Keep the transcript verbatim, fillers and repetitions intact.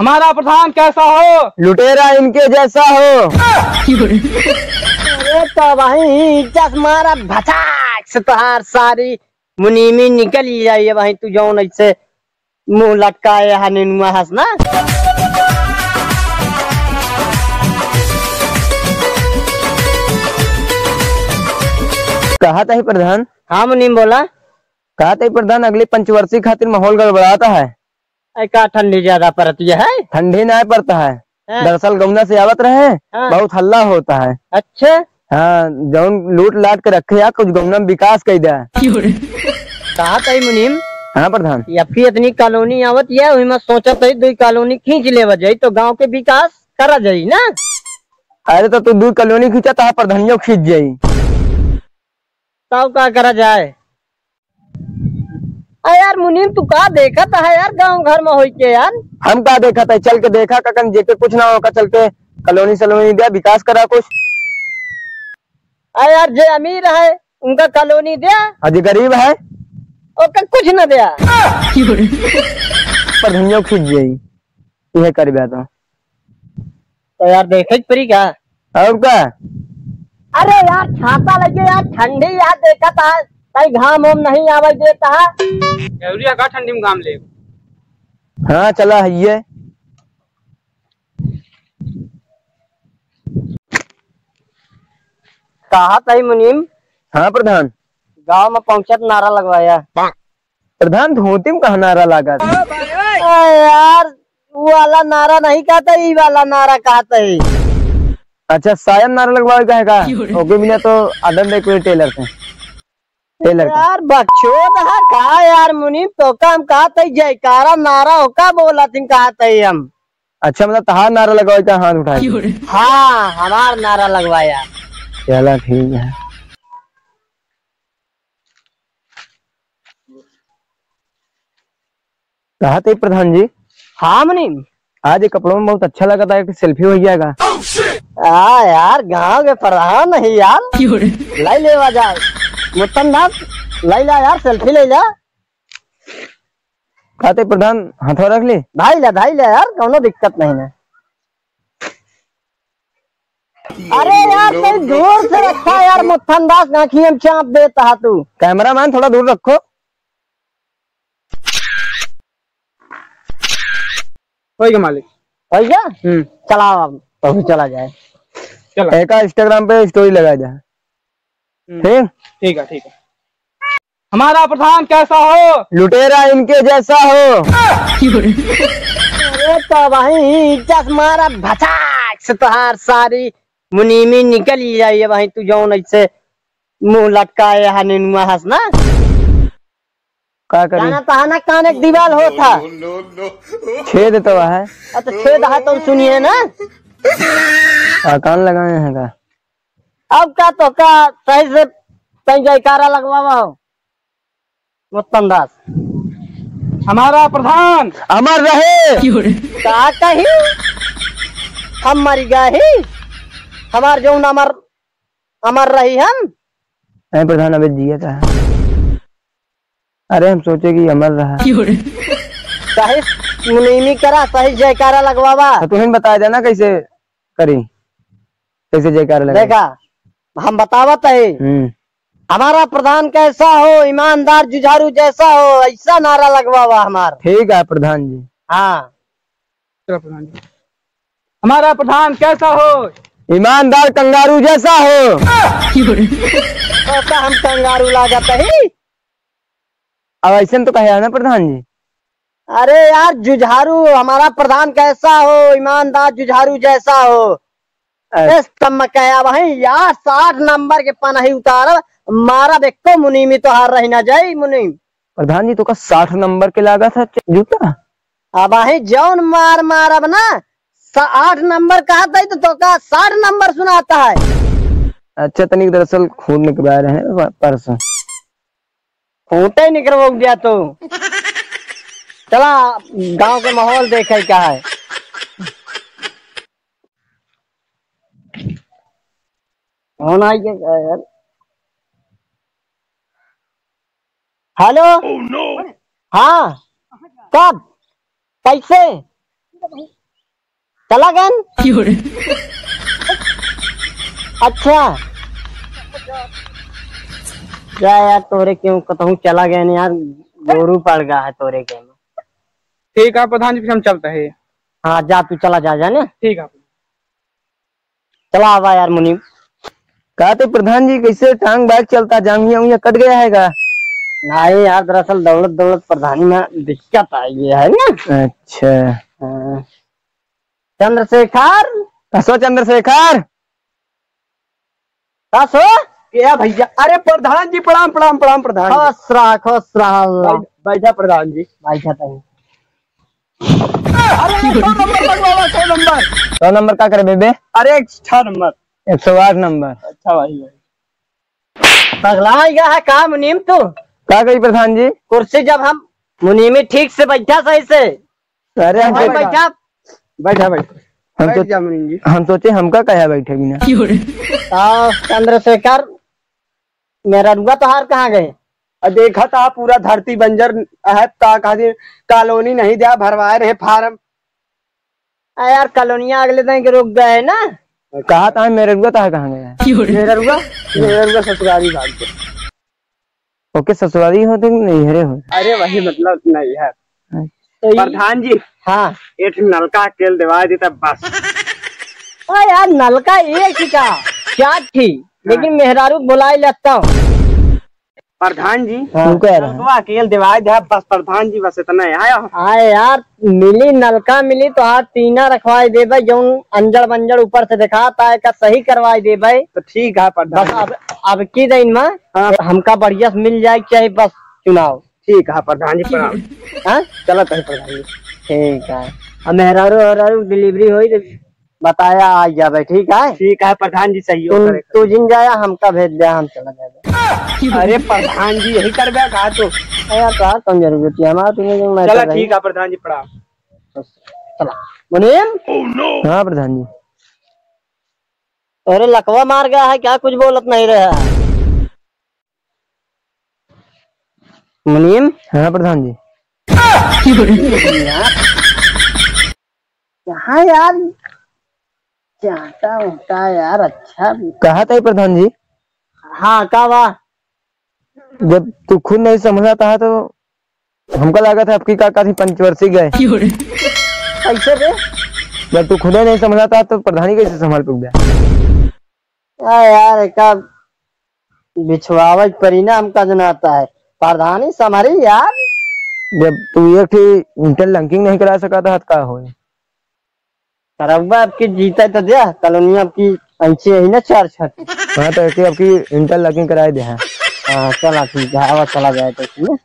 हमारा प्रधान कैसा हो? लुटेरा इनके जैसा हो। अरे तो वही चश्मारा भचाक से तोहार सारी मुनीमी निकल ही जाइए वही, तू जौन ऐसे मुंह लटकाए हा नेनुआ हस ना। कहा तही प्रधान? हाँ मुनीम बोला। कहा तही प्रधान, अगली पंचवर्षी खातिर माहौल गड़बड़ाता है। ऐ का ठंडी ज्यादा पड़ती है? ठंडी ना पड़ता है। हाँ। दरअसल गौना से आवत रहे, हाँ। बहुत हल्ला होता है। अच्छा। हाँ, जौन लूट लाट के रखे या कुछ गौना में विकास कई दे। कहा तही मुनीम? हाँ प्रधान। ये अबकी इतनी कॉलोनी आवत या, वही में सोचत है दुई कॉलोनी खींच लेवा जाई तो गांव के विकास करा जाई ना। अरे तो तू दुई कॉलोनी खींचा तो प्रधानियों खींच जाई। तब का करा जाए? अरे यार मुनीम, तू का देखत है यार गांव घर में होई के यार? हम का देखत है? चल के देखा ककन, जेके कुछ ना हो का चल के कॉलोनी सलोनी दे, विकास करा कुछ। अरे यार जे अमीर है उनका कॉलोनी दे। और जे गरीब है ओका कुछ ना दे। प्रधानियों खींच जाई। इहे करबे तो। तो यार देखे के पड़ी का? और का? अरे यार छाता लगे यार, ठंडी यार देखत है, कहीं घाम वाम नहीं आवे देता है। जरूरी है का ठंडी में घाम ले? हाँ चला है ये। कहा तही मुनीम? हाँ प्रधान। गांव में पहुंचत नारा लगवाया। प्रधान धोती में कहाँ नारा लागत? अरे यार, वो वाला नारा नहीं कहता, ई वाला नारा कहता है। अच्छा, सायन नारा लगवावे का है का? ओके बिना तो आदम देख कोई टेलर से। टेलर का। यार बकचोद है का यार मुनीम, तो का हम कहते जयकारा नारा हो का बोला थिन कहते हम। अच्छा, मतलब तहार नारा लगवावे का हाथ उठाए। हाँ, हमार नारा लगवाया। चला ठीक है। कहा थे प्रधान जी? हाँ मुनीम। आज ये कपड़ों में बहुत अच्छा लगा था, एक सेल्फी हो जाएगा। हाँ यार, गांव के प्रधान नहीं यार। लाई लेवा जाए। मुत्तन दास, लाई ला यार, सेल्फी ले ला। कहा थे प्रधान, हथवा रख ली? धाई ला, धाई ला यार, कौनो दिक्कत नहीं ना। अरे यार, तई दूर से रखा यार, मुत्थन दास, आँखी में चाप देता है तू। कैमरामैन, थोड़ा दूर रखो। होई गया मालिक। होई गया? हम्म। चलाओ अब, तो भी चला जाए। चला। एका Instagram पे story लगा दे। हम्म। ठीक? ठीक है, ठीक है। हमारा प्रधान कैसा हो? लुटेरा इनके जैसा हो। अरे तो भाई, चश्मारा भचाक से तोहार सारी मुनीमी निकल ही जाइए भाई, तू जौन ऐसे मुंह लटकाए हा नेनुआ हस ना। का करी? जाना तहाना कान एक दीवाल होत हा। छेद तो है। अच्छा, छेद है तो सुनिए ना। का कान लगाए हैं का? अब का तो का सही से तई जयकारा लगवावा हो। मुत्तन दास। हमारा प्रधान अमर रहे। का कही? हम मर गए ही। हमार जौन अमर, अमर रही हम। नहीं प्रधान, अबे जिया था। अरे हम सोचे कि अमर रहा। सही मुनीमी करा, सही जयकारा लगवावा। तो तुहिन बता देना कैसे करी, कैसे जयकारा लगे। देखा, हम बतावत है, हम्म। हमारा प्रधान कैसा हो, ईमानदार जुझारू जैसा हो, ऐसा नारा लगवावा हमार। ठीक है प्रधान जी। हाँ। चलो प्रधान जी। हमारा प्रधान कैसा हो? ईमानदार कंगारू जैसा हो। तो का हम कंगारू लागत ही? अब ऐसे तो कहे ना प्रधान जी। अरे यार जुझारू, हमारा प्रधान कैसा हो, ईमानदार जुझारू जैसा हो। अच्छा। इस तम कहे अब है यार, साठ नंबर के पनही उतारब, मारब एको मुनीमी तोहार रही ना जाई मुनीम। प्रधान जी, तो का साठ नंबर के लागा था च-, जूता? अब है जौन मार मारब ना, सा-, आठ नंबर कहत है तो, तो का साठ नंबर सुनाता है। अच्छा, तनिक दरअसल खून निकलवा रहे हैं प-, परसों। खूंटे निकलवा दिया तो। चला, गांव के माहौल देखे का है। फोन आई गया यार। हेलो। हाँ, कब? कैसे? चला गए? अच्छा, जा यार, तोरे क्यों कतहूँ चला गए यार, गोरू पड़ गया है तोरे के में। ठीक है प्रधान जी, फिर हम चलते हैं। हाँ, जा, तू चला जा, जाने। ठीक है। चला आवा यार मुनीम। का तो प्रधान जी, कैसे टांग बैग चलता, जांघिया उंघिया कट गया है का? नहीं यार, दरअसल दौड़त दौड़त प्रधानी में दिक्कत आ गई है ना। अच्छा। हाँ। चंद्रशेखर। कसो चंद्रशेखर? कसो? क्या भैया? अरे प्रधान जी, प्रणाम, प्रणाम, प्रणाम प्रधान जी। खुश रहा, खुश रहा। बैठ-, बैठा प्रधान जी। बैठा तनी। अरे, सौ नंबर लगवावा, सौ नंबर। सौ नंबर का करे बेबे? अरे, एक सौ नंबर। एक सौ आठ नंबर। अच्छा भाई, भाई। पगला गया है का मुनीम तू? का कही प्रधान जी? कुर्सी जब हम मुनीमी ठीक से बैठा सही से। अरे हम भाई तो बैठा। बैठा, बैठा। हम बैठ तो, जा मुनीम जी। हम सोचे हमका कहा बैठे बिना। तो चंद्रशेखर, मेहररुआ तोहार कहाँ गए? अ, देखा था पूरा धरती बंजर है, का कहते कॉलोनी नहीं दिया, भरवाए रहे फार्म। आ यार, कॉलोनिया अगले दिन के रुक गए ना। कहा था मेहररुआ तोहार कहाँ गया? मेहररुआ? मेहररुआ ससुरारी भाग गए। ओके, ससुरारी होते कि नैहरे हो? अरे वही मतलब नैहर। अच्छा। तो ये प्रधान जी, हाँ। एक नलका अकेल देवा देता बस। ओ यार, नलका एक ही का, क्या थी? हाँ। लेकिन मेहरारू बुलाई लेता हूँ। प्रधान जी, हाँ। रुको यार। नलका अकेल देवा दे बस प्रधान जी, बस इतना है। आयो। आए यार, मिली नलका मिली तो हाथ टीना रखवाई देबे, जौन अंजड़ बंजड़ ऊपर से देखाता है का सही करवाई देबे। तो ठीक है प्रधान बस जी। अब, अब की दिन में हाँ। हमका बढ़िया से मिल जाए, चाहे बस चुनाव। ठीक है प्रधान जी, प्रणाम। हाँ? चलत है प्रधान जी। ठीक है। अब मेहरारू, मेहरारू डिलीवरी होई तो बताया आ जाबे, ठीक है? ठीक है प्रधान जी, सहयोग तुम, करे। तू जिन जाया, हमका भेज दे, हम चला जाबे। अरे प्रधान जी, यही करबे का तू? अरे यार, तोहार कौन जरूरत है? हमारा तुम्हें जो मैं चला कर रही ठीक है प्रधान जी, प्रणाम। चला। मुनीम? हाँ प्रधान जी। अरे लकवा मार गया है क्या? कुछ बोलत नहीं रहा। मुनीम? हाँ प्रधान जी। कहाँ यार जाता होता यार, अच्छा। कहा था प्रधान जी? हाँ, का बा? जब तू खुद नहीं संभला था तो हमका लगा था आपकी का, का थी पंचवर्षी गए। कैसे बे? जब तू खुदे नहीं संभला था तो प्रधानी कैसे संभाल पाऊंगा? आ यार, एका बिछवावे के परी ना, हमका जनाता है। प्रधानी संभारी यार। जब तू एक ठी interlocking नहीं करा सका था, तो का होई? करौबा आपकी जीते तो दे, कॉलोनी आपकी अंची है ना चार छत। हाँ, तो एक आपकी interlocking कराए दे, हाँ। हाँ, चला ठीक है, आवा चला जाए तो इसमें।